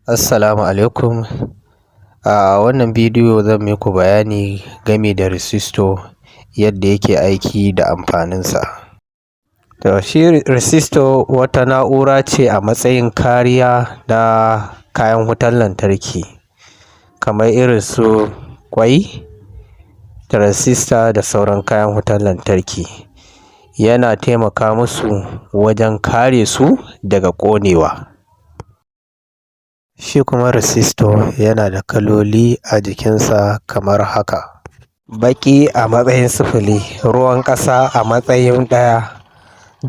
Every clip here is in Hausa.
Assalamu alaikum. A wannan bidiyo zan muku bayani game da resistor, yadda yake aiki da amfaninsa. To, shi resistor wata na'ura ce a matsayin kariya na kayan wutar lantarki kamar irin su ƙwai, transistor da sauran kayan wutar lantarki. Yana taimaka musu wajen kare su daga ƙonewa. Shi kuma resistor yana da kaloli a jikinsa kamar haka: baƙi a matsayin 0, ruwan ƙasa a matsayin 1,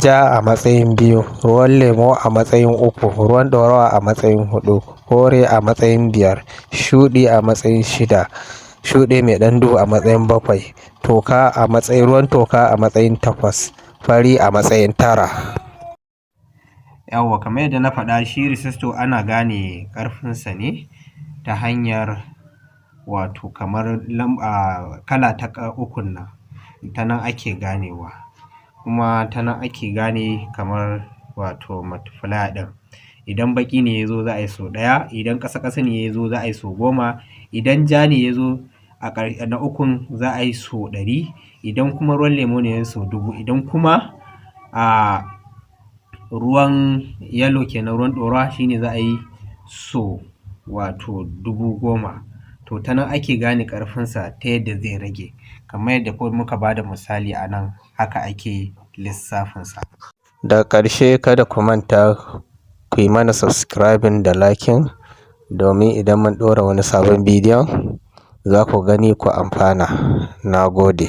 ja a matsayin 2, ruwan lemo a matsayin 3, ruwan ɗorawa a matsayin 4, kore a matsayin 5, shuɗi a matsayin 6, shuɗi mai ɗan duhu a matsayin 7, toka a matsayin ruwan toka a matsayin 8, fari a matsayin 9. Yawwa, kamar yadda na faɗa, shi resistor ana gane ƙarfinsa ne ta hanyar wato kamar kala ta ukun nan, ta nan ake ganewa, kuma ta nan ake gane kamar wato multiplier ɗin. Idan baƙi ne ya zo, za a yi sau ɗaya, idan ƙasa-ƙasa ne ya zo, za a yi sau 10, idan ja ne ya zo a na ukun, za a yi sau 100, idan kuma ruwan lemo ne ya sau 1000, idan kuma a ruwan yellow kenan, ruwan ɗorawa, shine za a yi sau wato 10,000. To, ta nan ake gane ƙarfinsa ta yadda zai rage. Kamar yadda muka ba da misali a nan, haka ake lissafinsa. Daga ƙarshe, kada ku manta ku yi mana subscribing da liking, domin idan mun ɗora wani sabon bidiyon za ku gani ku amfana. Na gode.